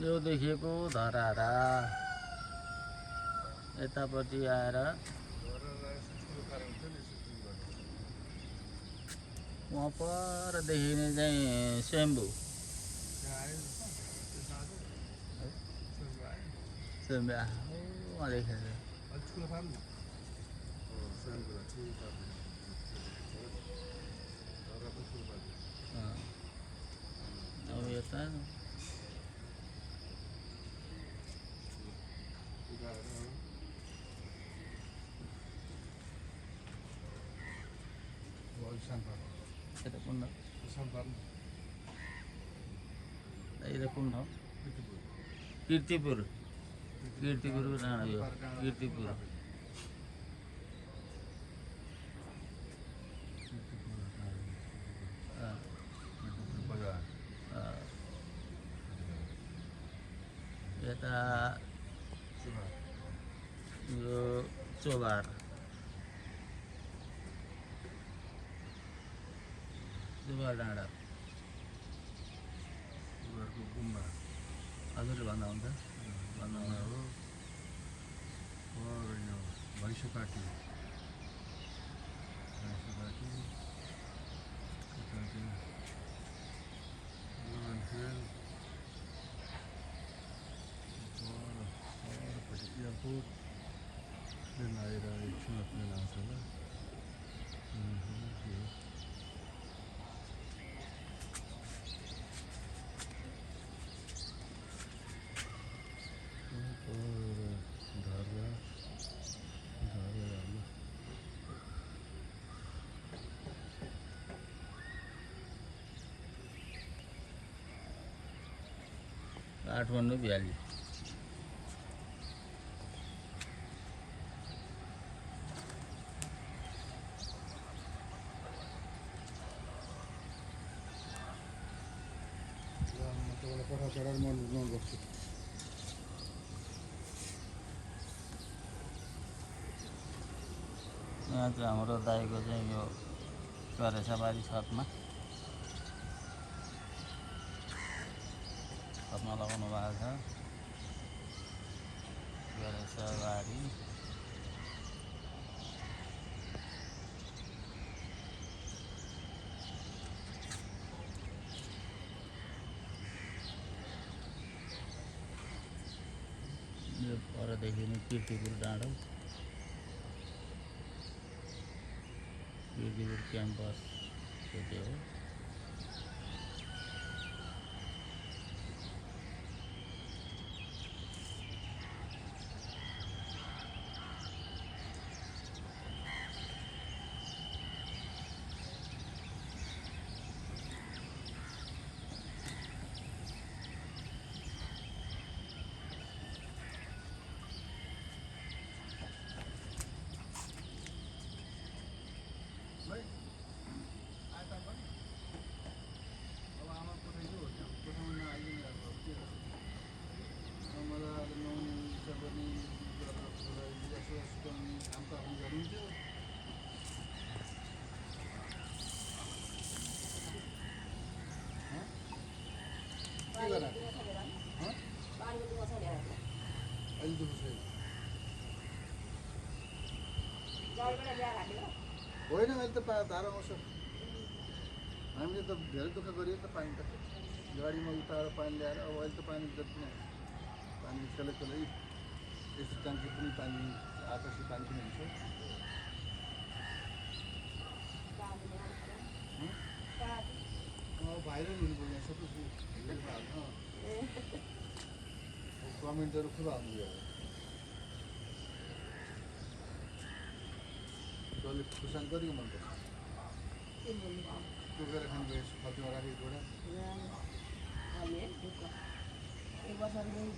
यो देखिएको धराहरा यतापट्टि आएर वहाँ पर देखिने चाहिँ स्वयम्भू स्वयम्भू वहाँ देखेको अब यता यता कुन यता कुन ठाउँ कीर्तिपुर कीर्तिपुरको डाँडा यो कीर्तिपुर यता यो चोबार चोबार डाँडा चोबारको गुम्बा हजुरले भन्दा हुन्छ भन्दा हो और यो भैँसपाटी एयरपोर्ट प्लेन आएर एकछिनमा प्लेन आउँछ होला काठमाडौँ भ्याली पठा चढाएर म बस्छु यहाँ चाहिँ हाम्रो दाइको चाहिँ यो करेसाबारी छतमा लगाउनु भएको छ करेसाबारी यो परदेखि नै कीर्तिपुर डाँडो कीर्तिपुर क्याम्पस त्यो हो होइन अहिले त धारा आउँछ हामीले त धेरै दुःख गरियो नि त पानी त गाडीमा उताएर पानी ल्याएर अब अहिले त पानी जति नै पानी खेलै यस्तो ट्याङ्की पनि पानी आकाशी पानी पनि हुन्छ भाइरल हुनुपर्ने सबै कमेन्टहरू खुब आउनु डल्ले खुर्सानी कतिको मनपर्छ टोकेर खानु फल्तीमा राखेको एउटा